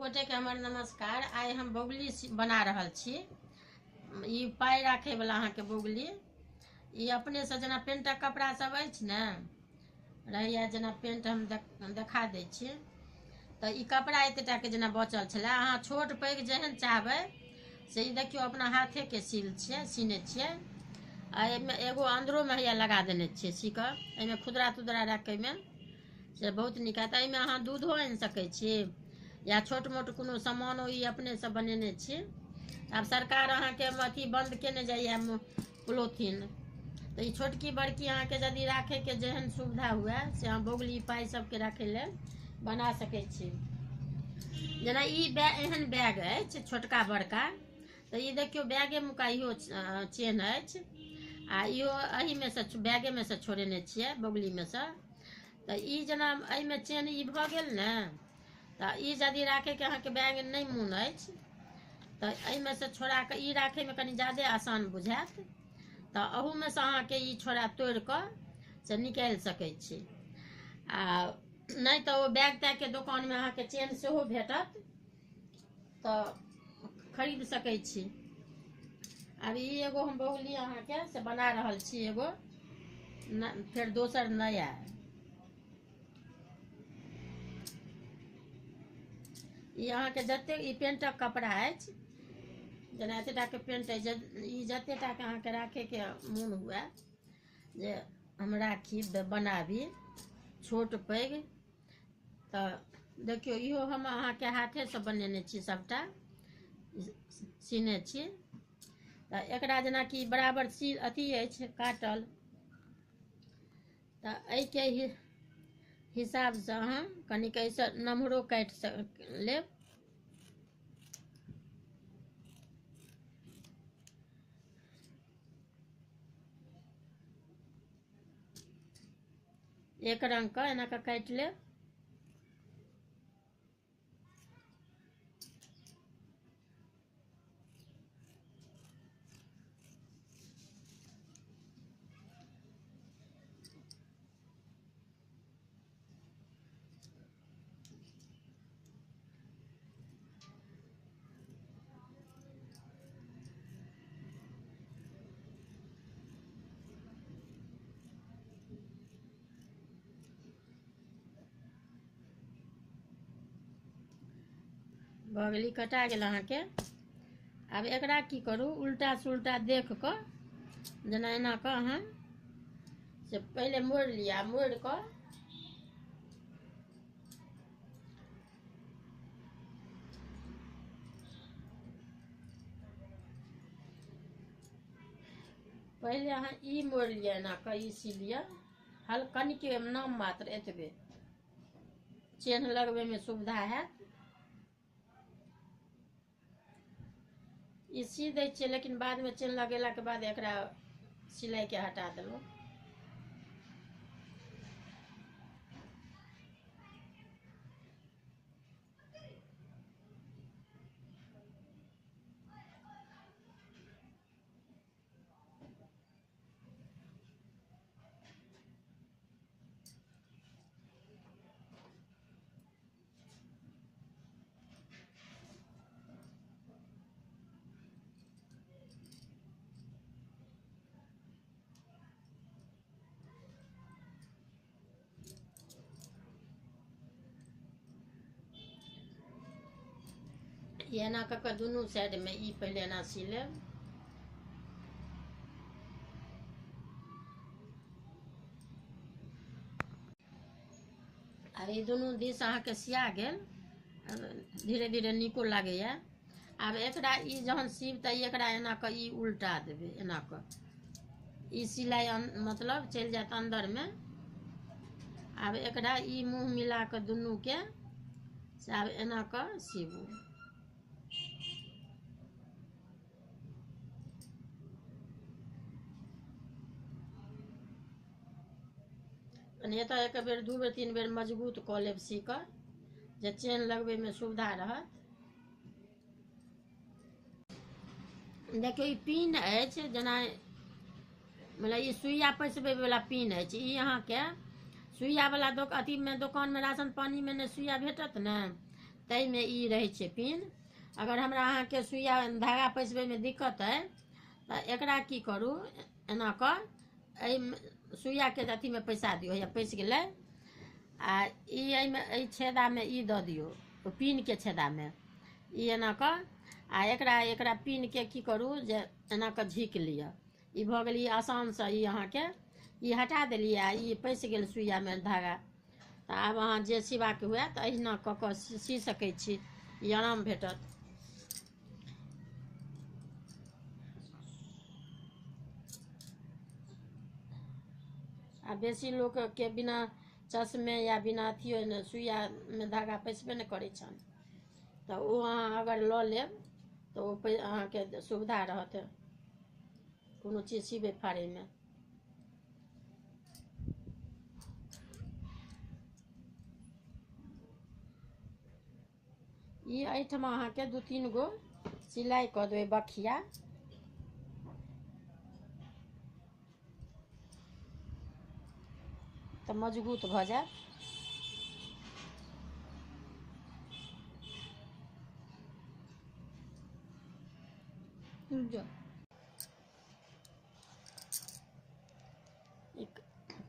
गोटे के हमर नमस्कार। आइ हम बौगली बना रहल छी। ई पाइ राखे वाला अहाँ के बौगली, ई अपने से जेना पेंटक कपड़ा सब अछि ने रहैया, जेना पेंट हम देखा दै छी। तऽ ई कपड़ा एतेटा के जेना बचल छलै, अहाँ छोट पैघ जेहन चाहबै से ई देखियौ अपना हाथे के सील छियै, सीने छियै। आ एहिमे एगो अंदरोमे हैया लगा देने छियै सी कऽ, एहिमे खुदरा तुदरा राखैमे से बहुत नीक हैत। एहिमे अहाँ दूधो आनि सकै छी या छोट मोट कोनो सामानो, ई अपनेसँ बनेने छी। आब सरकार अहाँके अथी बंद केने जाइए पोलोथीन, तऽ ई छोटकी बड़की अहाँके यदि राखैके जेहन सुविधा हुए से अहाँ बौगली पाइ सबके राखै लेल बना सकै छी। जेना ई एहन बैग अछि छोटका बड़का, तऽ ई देखियौ बैगे मुका इहो चेन अछि आ इहो एहिमे सँ बैगेमे सँ छोड़ेने छियै बौगलीमे सँ। तऽ ई जेना एहिमे चेन ई भऽ गेल ने, तऽ ई यदि राखैके अहाँके बैग नहि मोन अछि तऽ एहिमे सँ छोड़ा कऽ ई राखैमे कनि ज्यादे आसान बुझायत। तऽ अहूमे सँ अहाँके ई छोड़ा तोड़ि कऽ से निकालि सकै छी। आ नहि तऽ ओ बैग तैगके दोकानमे अहाँके चेन सेहो भेटत, तऽ खरीद सकै छी। आब ई एगो हम बौगली अहाँके से बना रहल छी, एगो फेर दोसर नया। ई अहाँके जतेक ई पेंटक कपड़ा अछि, जेना एतेटाके पेंट अछि, ई जतेटाके अहाँके राखैके मोन हुए जे हम राखी बनाबी छोट पैघ, तऽ देखियौ इहो हम अहाँके हाथेसँ बनेने छी, सभटा सीने छी। तऽ एकरा जेनाकि बराबर सी अथी अछि काटल, तऽ एहिके हिसाबसँ अहाँ कनिक एहिसँ नम्हरो काटि लेब। एक रंग के एना कऽ काटि लेब। बगली कटा गेल अहाँके। आब एकरा की करू, उल्टा सुल्टा देख कऽ जेना एना कऽ अहाँ से पहिले मोड़ि लिअ, मोड़ि कऽ पहिले अहाँ ई मोड़ि लिअ, एना कऽ ई सी लिअ, हल कनिके नाम मात्र एतबे, चेन्ह लगबैमे सुविधा हैत। ई सी दै छियै, लेकिन बादमे चेन लगेलाके बाद एकरा सिलाइके हटा देलहुँ। एना कऽ कऽ दुनू साइडमे ई पहिले एना सी लेब। आब ई दुनू दिस अहाँके सिया गेल, धीरे धीरे नीको लागैया। आब एकरा ई जहन सीब तऽ एकरा एना कऽ ई उल्टा देबै, एना कऽ ई सिलाइ मतलब चलि जायत अन्दरमे। आब एकरा ई मुँह मिला कऽ दुनूके से आब एना कऽ सीबू। एतऽ एक बेर दू बेर तीन बेर मजबूत कऽ लेब सी कऽ, जे चेन लगबैमे सुविधा रहत। देखियौ ई पिन अछि, जेना मतलब ई सुइया पैसबै वाला पिन अछि। ई अहाँके सुइया वाला अथी में दोकान में राशन पानी में ने सुइया भेटत ने, ताहिमे ई रहै छै पिन। अगर हमरा अहाँके सुइया धागा पैसबैमे दिक्कत अइ तऽ एकरा की करू, एना कऽ एहि सुइयाके अथीमे पैसा दियौ, हैया पैसि गेलै। आ ई एहिमे एहि छेदामे ई दऽ दियौ, ओ पिनके छेदामे ई एना कऽ, आ एकरा एकरा पिनके की करू जे एना कऽ झीक लिअ। ई भऽ गेल, ई आसानसँ ई अहाँके ई हटा देलियै आ ई पैसि गेल सुइयामे धागा। तऽ आब अहाँ जे सीबाके हुए तऽ अहिना कऽ कऽ सी सकै छी, ई आराम भेटत। आ बेसी लोकके बिना चश्मे या बिना अथियो सुइयामे धागा पैसबे नहि करै छनि, तऽ ओ अहाँ अगर लऽ लेब तऽ ओ अहाँके सुविधा रहत कोनो चीज सिबै फाड़ैमे। ई एहिठमा अहाँके 2-3 गो सिलाइ कऽ देबै बखिया। तऽ मजबूत भऽ जायत।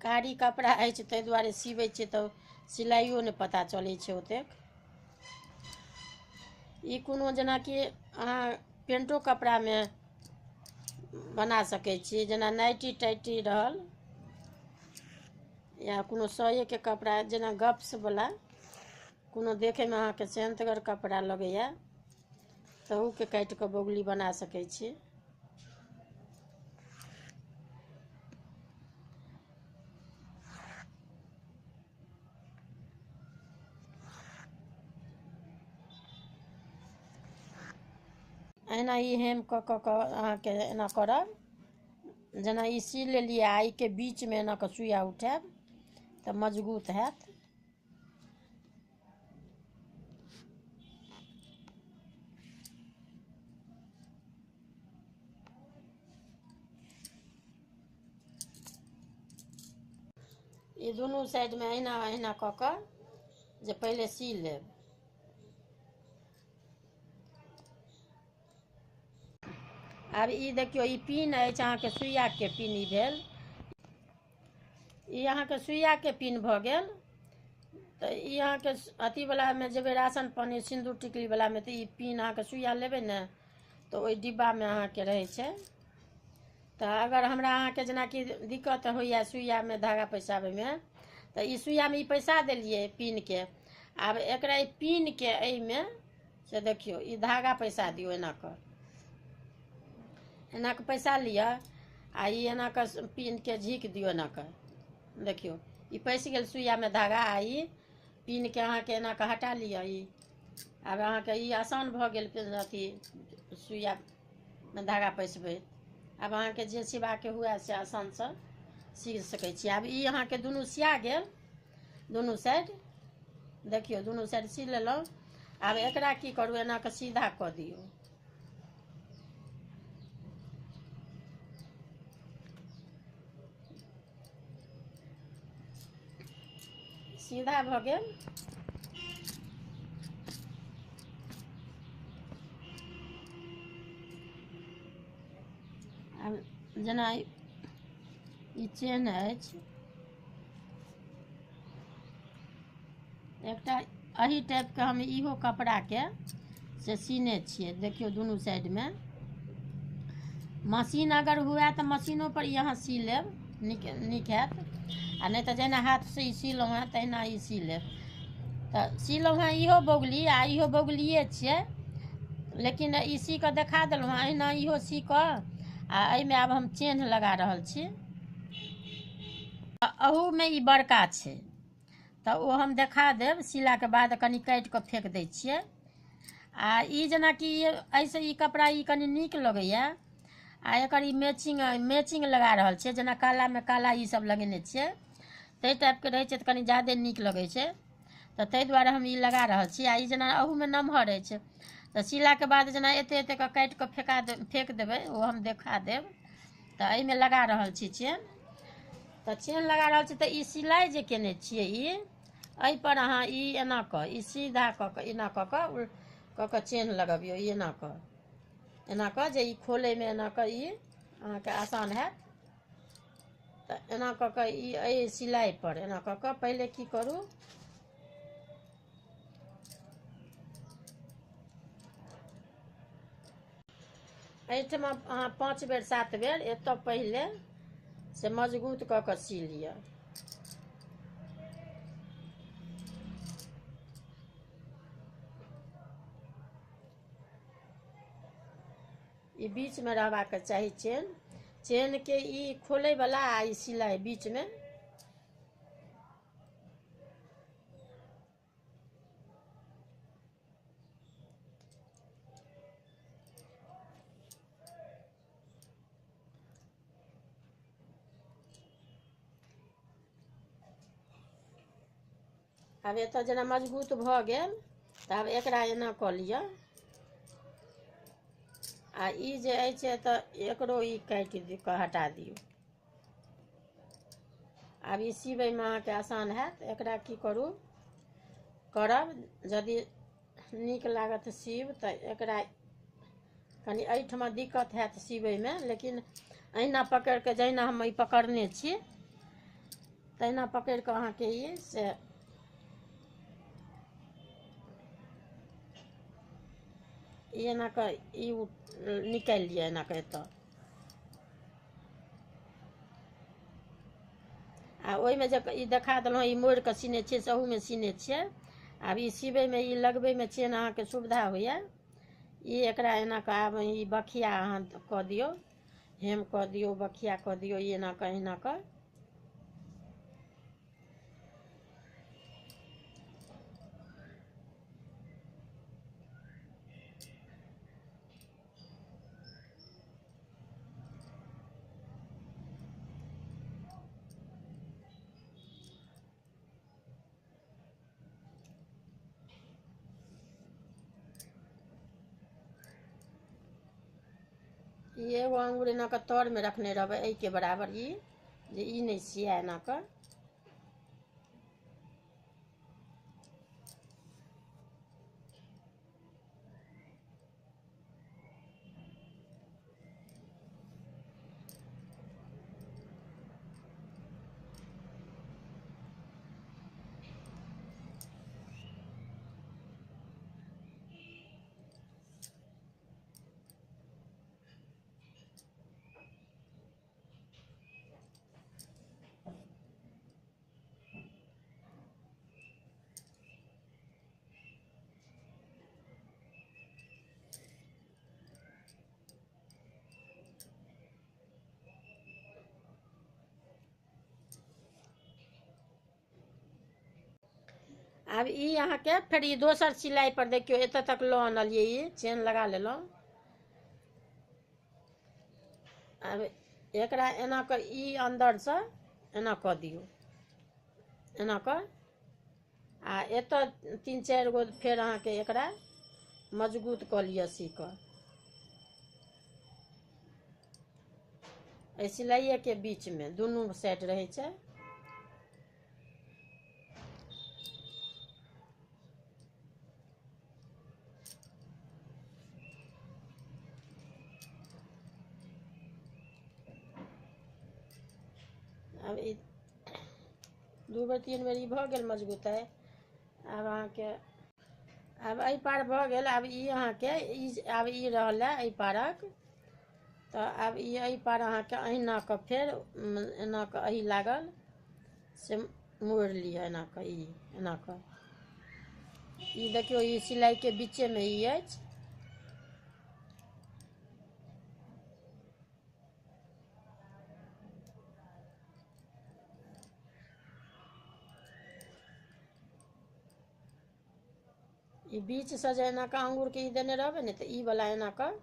कारी कपड़ा अछि ताहि दुआरे सिबै छियै तऽ सिलाइयो नहि पता चलै छै ओतेक। ई कोनो जेनाकि अहाँ पेंटो कपड़ामे बना सकै छी, जेना नाइटी टाइटी रहल या कोनो सएके कपड़ा, जेना गप्सवला कोनो देखैमे अहाँके सेहन्तगर कपड़ा लगैए तहूके काटि कऽ बौगली बना सकै छी। एना ई हेम कऽ कऽ कऽ अहाँके एना करब, जेना ई सी लेलियै आ एहिके बीचमे एना कऽ सुइया उठायब तऽ मजबूत हैत। ई दुनू साइडमे एहिना एहिना कऽ कऽ जे पहिले सी लेब। आब ई देखियौ, ई पिन अछि अहाँके सुइयाके पिन, ई भेल, ई अहाँके सुइयाके पिन भऽ गेल। तऽ ई अहाँके अथीवलामे जेबै राशन पानी सिन्दूर टिकलीवलामे तऽ ई पिन अहाँके सुइया लेबै ने तऽ ओहि डिब्बामे अहाँके रहै छै। तऽ अगर हमरा अहाँके जेनाकि दिक्कत होइए सुइयामे धागा पैसाबैमे तऽ ई सुइयामे ई पैसा देलियै पिनके, आब एकरा ई पिनके एहिमे से देखियौ ई धागा पैसा दियौ, एना कऽ एना कऽ पैसा लिअ आ ई एना कऽ पिनके झीक दियौ, एना कऽ देखियौ ई पैसि गेल सुइयामे धागा आ ई पिनके अहाँके एना कऽ हटा लिअ। ई आब अहाँके ई आसान भऽ गेल अथी सुइयामे धागा पैसबै। आब अहाँके जे सिबाके हुए से आसानसँ सी सकै छी। आब ई अहाँके दुनू सिया गेल, दुनू साइड देखियौ दुनू साइड सी लेलहुँ। आब एकरा की करू, एना कऽ सीधा कऽ दियौ। सीधा भऽ गेल। आब जेना ई चेन अछि एकटा एही टाइपके, हम इहो कपड़ाके से सीने छियै। देखियौ दुनू साइडमे मशीन अगर हुए तऽ मशीनो पर यहाँ सी लेब, नीक नीक हैत, आ नहि तऽ जहिना हाथसँ ई सीलहुँ हेँ तहिना ई सी लेब। तऽ सीलहुँ हेँ इहो बौगली आ इहो बौगलिए छियै, लेकिन ई सी कऽ देखा देलहुँ हेँ। अहिना इहो सी कऽ आ एहिमे आब हम चेन्ह लगा रहल छी। अहूमे ई बड़का छै तऽ ओ हम देखा देब, सिलाके बाद कनि काटि कऽ फेक दै छियै। आ ई जेनाकि एहिसँ ई कपड़ा ई कनि नीक लगैए आ एकर ई मैचिंग मैचिंग लगा रहल छियै, जेना कालामे काला ई सब लगेने छियै ताहि टाइपके रहै छै तऽ कनि ज्यादे नीक लगै छै, तऽ ताहि दुआरे हम ई लगा रहल छी। आ ई जेना अहूमे नमहर अछि तऽ सिलाके बाद जेना एते एते कऽ काटि कऽ फेक देबै, ओ हम देखा देब। तऽ एहिमे लगा रहल छी चेन, तऽ चेन लगा रहल छी। तऽ ई सिलाइ जे केने छियै ई एहिपर अहाँ ई एना कऽ ई सीधा कऽ कऽ एना कऽ कऽ कऽ कऽ चेन लगबियौ। ई एना कऽ जे ई खोलैमे एना कऽ ई अहाँके आसान हैत। तऽ एना कऽ कऽ ई एहि सिलाइ पर एना कऽ कऽ पहिले की करू, एहिठमा अहाँ 5 बेर 7 बेर एतऽ पहिले से मजबूत कऽ कऽ सी लिअ। ई बीच में रहबाक चाही चेन, चेन के ई खोले वाला आ ई सिलाई बीच में। आब एतऽ जेना मजबूत भऽ गेल तऽ आब एकरा एना कऽ लिअ आ ई जे अछि तऽ एकरो ई काटि कऽ हटा दियौ। आब ई सिबैमे अहाँके आसान हैत। एकरा की करू करब, यदि नीक लागत सीब तऽ एकरा कनि एहिठमा दिक्कत हैत सिबैमे, लेकिन अहिना पकड़ि कऽ जहिना हम ई पकड़ने छी तहिना पकड़ि कऽ अहाँके ई से ई एना कऽ ई निकालि लिअ एना कऽ एतऽ। आ ओहिमे जे ई देखा देलहुँ ई मोड़ि कऽ सीने छियै, सहूमे सीने छियै। आब ई सिबैमे ई लगबैमे चेन अहाँके सुविधा होइए। ई एकरा एना कऽ आब ई बखिया अहाँ कऽ दियौ, हेम कऽ दियौ, बखिया कऽ दियौ, ई एना कऽ एना कऽ। ई एगो अंगूर एना कऽ तर में रखने रहबै एहिके बराबर, ई जे ई नहि सिया एना कऽ। आब ई अहाँके फेर ई दोसर सिलाई पर देखियौ एतऽ तक लऽ आनलियै, ई चेन लगा लेलहुँ। आब एकरा एना कऽ ई अन्दरसँ एना कऽ दियौ, एना कऽ। आ एतऽ 3-4 गो फेर अहाँके एकरा मजबूत कऽ लिअ सी कऽ। एहि सिलाइएके बीचमे दुनू साइड रहै छै। आब ई 2 बेर 3 बेर ई भऽ गेल मजबूत है। आब अहाँके आब एहि पार भऽ गेल। आब ई अहाँके ई आब ई रहल है एहि पारक, तऽ आब ई एहि पार अहाँके अहिना कऽ फेर एना कऽ एहि लागल से मोड़ि लिअ एना कऽ, ई एना कऽ। ई देखियौ ई सिलाइके बीचेमे ई अछि। ई बीचसँ जे एना कऽ अङ्गूरके ई देने रहबै ने तऽ ई वाला एना कऽ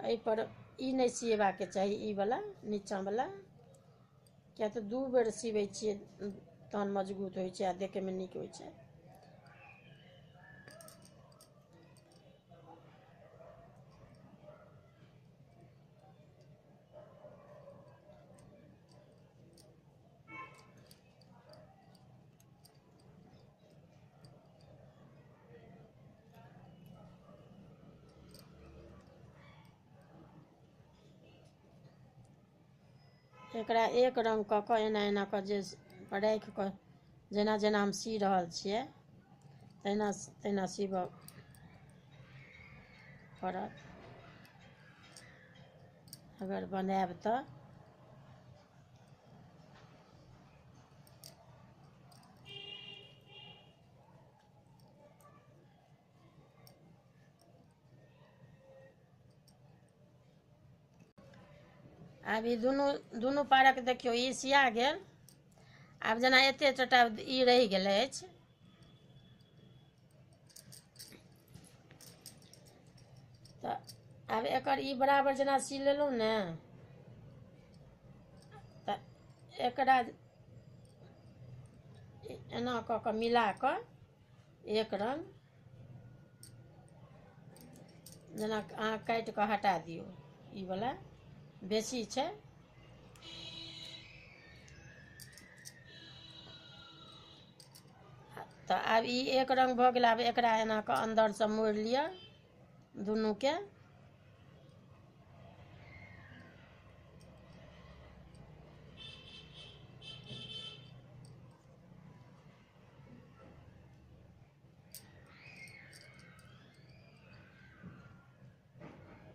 एहिपर ई नहि सिएबाके चाही, ई वाला नीचाँवला, किया तऽ 2 बेर सिबै छियै तहन मजबूत होइ छै आ देखैमे नीक होइ छै। एकरा एक रंग कऽ कऽ एना एना कऽ जे राखि कऽ जेना जेना हम सी रहल छियै तहिना तहिना सीबऽ पड़त अगर बनायब तऽ। आब ई दुनू दुनू पारक देखियौ ई सिया गेल। आब जेना एते टटा ई रहि गेल अछि, तऽ आब एकर ई बराबर जेना सी लेलहुँ ने, तऽ एकरा एना कऽ कऽ मिला कऽ एक रंग जेना अहाँ काटि कऽ हटा दियौ। ई वला बेसी छै, तऽ आब ई एक रंग भऽ गेल। आब एकरा एना कऽ अन्दरसँ मोड़ि लिअ दुनूके।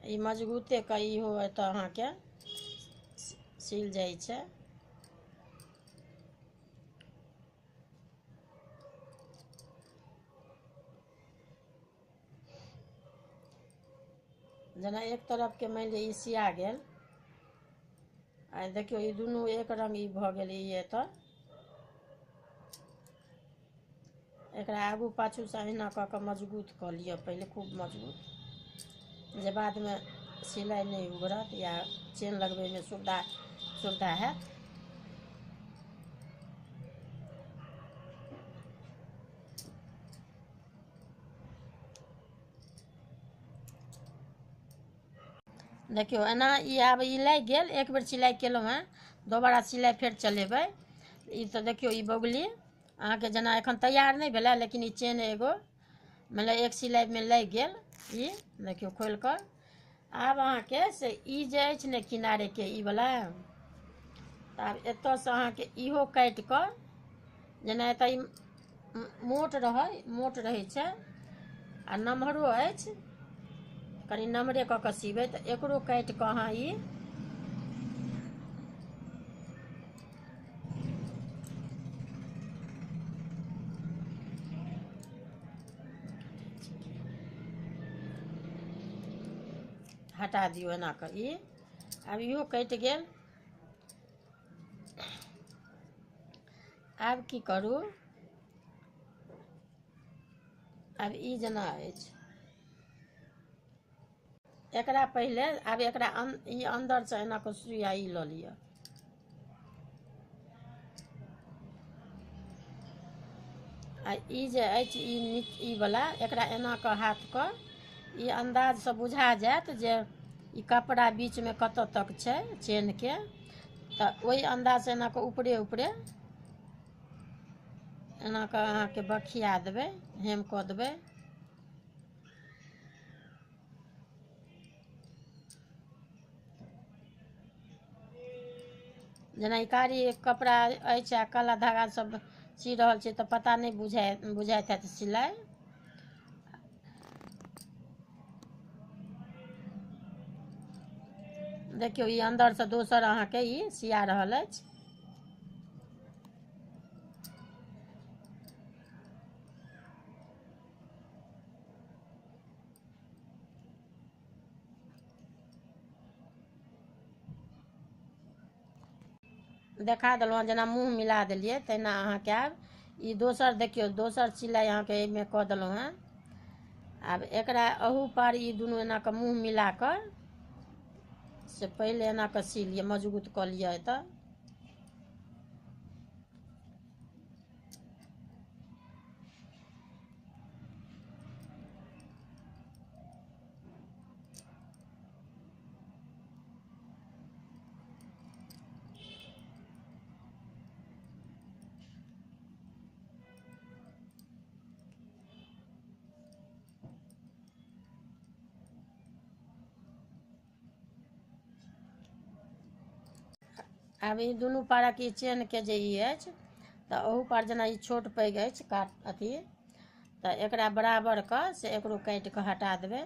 ई मजबूते के इहो एतऽ अहाँके सिल जाइ छै। जेना एक तरफ के मानि लिअ ई सिया गेल, आ देखियौ ई दुनू एक रंग ई भऽ गेल। ई एतऽ एकरा आगू पाछूसँ अहिना कऽ कऽ मजबूत कऽ लिअ पहिले, खूब मजबूत, जे बादमे सिलाइ नहि उघड़त या चेन लगबैमे सुविधा सुविधा हैत। देखियौ एना ई आब ई लागि गेल। एक बेर सिलाइ केलहुँ हेँ, दोबारा सिलाइ फेर चलेबै। ई तऽ देखियौ ई बगुली अहाँके जेना एखन तैयार नहि भेलै, लेकिन ई चेन एगो मतलब एक सिलाइमे लागि गेल। ई देखियौ खोलि कऽ आब अहाँके से ई जे अछि ने किनारेके ई वला, तऽ आब एतऽसँ अहाँके इहो काटि कऽ जेना एतऽ ई मोट रहै, मोट रहै छै आ नमहरो अछि, कनि नमरे कऽ कऽ सीबै, तऽ एकरो काटि कऽ अहाँ ई हटा दियौ एना कऽ। ई आब इहो कटि गेल। आब की करू, आब ई जेना अछि एकरा पहिले आब एकरा ई अन्दरसँ एना कऽ सुइया ई लऽ लिअ। आ ई जे अछि ई ई वला एकरा एना कऽ हाथ कऽ ई अन्दाजसँ बुझा जायत जे ई कपड़ा बीचमे कतऽ तक छै चेनके, तऽ ओहि अन्दाजसँ एना कऽ ऊपरे ऊपरे एना कऽ अहाँके बखिया देबै, हेम कऽ देबै। जेना ई कारी कपड़ा अछि आ काला धागा सब सी रहल छै तऽ पता नहि बुझाइत हैत सिलाइ। देखियौ ई अन्दरसँ दोसर अहाँके ई सिया रहल अछि। देखा देलहुँ जेना मुँह मिला देलियै तहिना अहाँके आब ई दोसर देखियौ दोसर सिलाइ अहाँके एहिमे कऽ देलहुँ हेँ। आब एकरा अहू पार ई दुनू एना कऽ मुँह मिला कऽ से पहिले एना कऽ सी लिअ, मजबूत कऽ लिअ एतऽ। आब ई दुनू पारक ई चेनके जे ई अछि तऽ ओहू पार जेना ई छोट पैघ अछि काट अथी, तऽ एकरा बराबर कऽ से एकरो काटि कऽ हटा देबै।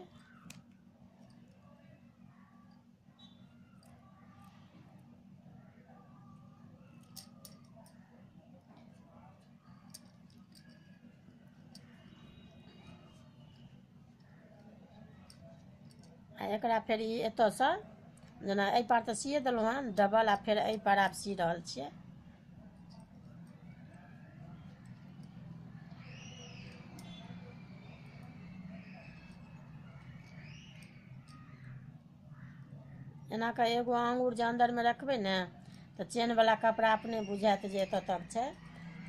आ एकरा फेर ई एतऽसँ जेना एहि पार तऽ सिए देलहुँ हँ डबल, आ फेर एहि पार आब सी रहल छियै। एना कऽ एगो आङ्गुर जे अन्दरमे रखबै ने तऽ चेनवला कपड़ा अपने बुझायत जे एतऽ तक छै,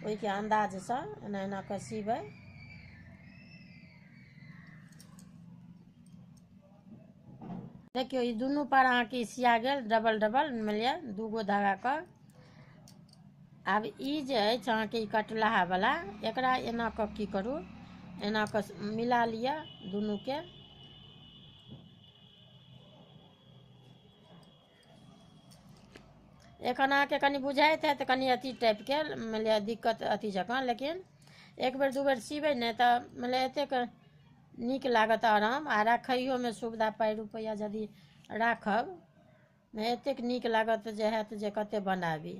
ओहिके अन्दाजसँ एना एना कऽ सीबै। देखियौ ई दुनू पार अहाँके सिया गेल डबल डबल, मानि लिअ दूगो धागाके। आब ई जे अछि अहाँके ई कटलाहावला, एकरा एना कऽ की करू, एना कऽ मिला लिअ दुनूके। एखन अहाँके कनि बुझाइत हैत कनि अथी टाइपके, मानि लिअ दिक्कत अथी जकाँ, लेकिन एक बेर दू बेर सिबै ने तऽ मानि लिअ एतेक नीक लागत आराम, आ राखैयोमे सुविधा, पाइ रुपैआ यदि राखब ने एतेक नीक लागत जे हैत जे कते बनाबी।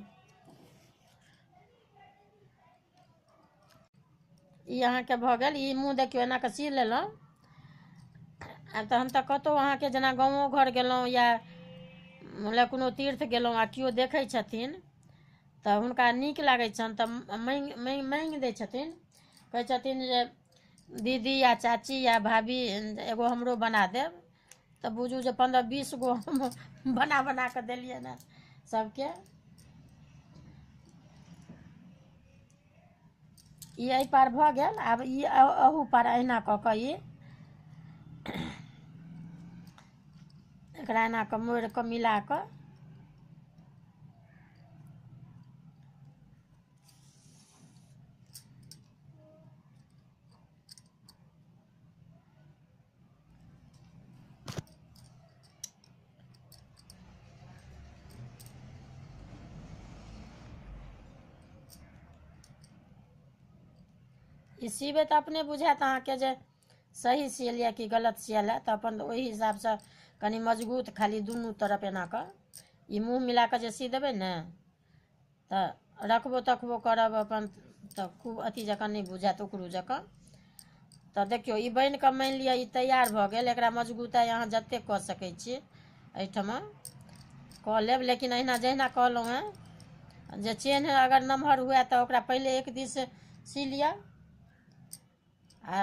ई अहाँके भऽ गेल। ई मुँह देखियौ एना कऽ सी लेलहुँ। आब तऽ हम तऽ कतहु अहाँके जेना गाँवो घर गेलहुँ या मतलब कोनो तीर्थ गेलहुँ आ केओ देखै छथिन तऽ हुनका नीक लागै छनि तऽ माँगि माँगि माँगि दै छथिन, कहै छथिन जे दीदी या चाची या भाभी एगो हमरो बना देब, तऽ बुझू जे 15-20 गो हम बना बना कऽ देलियनि हँ सबके। ई एहि पार भऽ गेल। आब ई अहू पार अहिना कऽ कऽ ई एकरा एना कऽ मोड़ि कऽ मिला कऽ ई सीबै तऽ अपने बुझायत अहाँके जे सही सियल यऽ कि गलत सियल है, तऽ अपन ओहि हिसाबसँ कनि मजबूत खाली दुनू तरफ एना कऽ ई मुँह मिला कऽ जे सी देबै ने तऽ रखबो तखबो करब अपन तऽ खूब अथी जकाँ नहि बुझायत उकड़ू जकाँ। तऽ देखियौ ई बनि कऽ मानि लिअ ई तैयार भऽ गेल। एकरा मजबूताइ अहाँ जतेक कऽ सकै छी एहिठमा कऽ लेब, लेकिन अहिना जहिना कहलहुँ हेँ जे चेन अगर नमहर हुए तऽ ओकरा पहिले एक दिस सी लिअ आ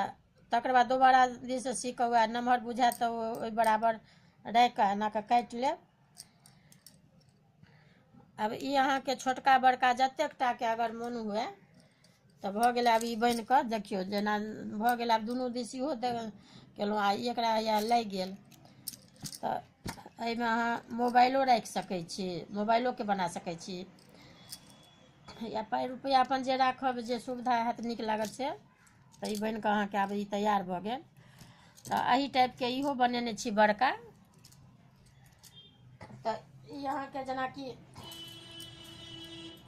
तकर बाद दोबारा दिस सी कऽ वएह नमहर बुझायत तऽ ओहि बराबर राखि कऽ एना कऽ काटि लेब। आब ई अहाँके छोटका बड़का जतेक टाके अगर मोन हुए तऽ भऽ गेल। आब ई बनि कऽ देखियौ जेना भऽ गेल। आब दुनू दिस इहो केलहुँ आ एकरा हैया लागि गेल। तऽ एहिमे अहाँ मोबाइलो राखि सकै छी, मोबाइलोके बना सकै छी, या पाइ रुपैआ अपन जे राखब जे सुविधा हैत नीक लागत से। तऽ ई बनि कऽ अहाँके आब ई तैयार भऽ गेल। तऽ एहि टाइपके इहो बनेने छी बड़का। तऽ ई अहाँके जेनाकि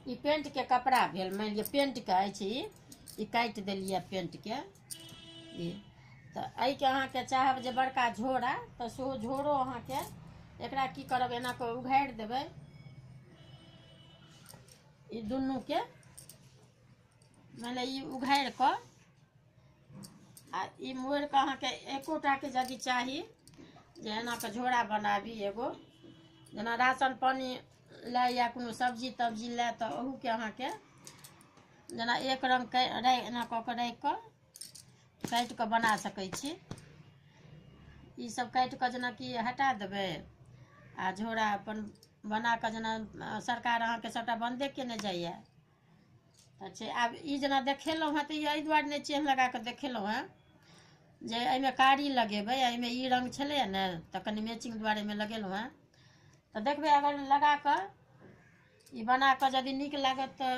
ई पेंटके कपड़ा भेल, मानि लिअ पेंटके अछि ई काटि देलियै पेंटके ई। तऽ एहिके अहाँके चाहब जे बड़का झोरा, तऽ सेहो झोरो अहाँके एकरा की करब एना कऽ उघारि देबै ई दुनूके, मानि ई उघारि कऽ आ ई मोड़ि कऽ अहाँके एकोटाके यदि चाही जे एना कऽ झोरा बनाबी एगो, जेना राशन पानी लए या कोनो सब्जी तब्जी लए, तऽ ओहूके अहाँके जेना एक रङ्ग एना कऽ कऽ राखि कऽ काटि कऽ बना सकै छी। ई सब काटि कऽ जेनाकि हटा देबै आ झोरा अपन बना कऽ, जेना सरकार अहाँके सबटा बन्दे केने जाइए तऽ छै। आब ई जेना देखेलहुँ हेँ तऽ ई एहि दुआरे नहि चेन्ह लगा कऽ देखेलहुँ हेँ जे एहिमे कारी लगेबै, एहिमे ई रङ्ग छलैए ने तऽ कनि मैचिंग दुआरे एहिमे लगेलहुँ हेँ। तऽ देखबै अगर लगा कऽ ई बना कऽ यदि नीक लागत तऽ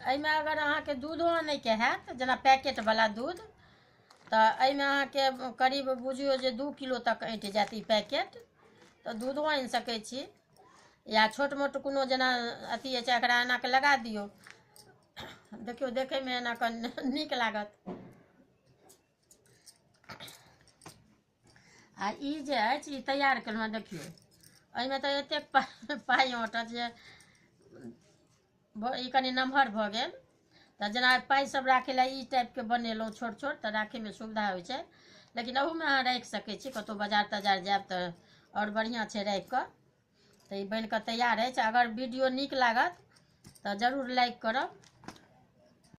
एहिमे अगर अहाँके दूधो आनैके हैत जेना पैकेटवला दूध, तऽ एहिमे अहाँके करीब बुझियौ जे 2 किलो तक ऐँटि जायत ई पैकेट, तऽ दूधो आनि सकै छी। या छोट मोट कोनो जेना अथी अछि, एकरा एना कऽ लगा दियौ। देखियौ, देखैमे एना कऽ नीक लागत। आ ई जे अछि ई तैयार केलहुँ हँ, देखियौ एहिमे तऽ एतेक पाइ अँटत जे ई कनि नमहर भऽ गेल। तऽ जेना पाइ सब राखै लए ई टाइपके बनेलहुँ छोट छोट, तऽ राखैमे सुविधा होइ छै। लेकिन अहूमे अहाँ राखि सकै छी, कतहु बाजार ताजार जायब तऽ आओर बढ़िआँ छै राखि कऽ। तऽ ई बनि कऽ तैयार अछि। अगर वीडियो नीक लागत तऽ जरूर लाइक करब।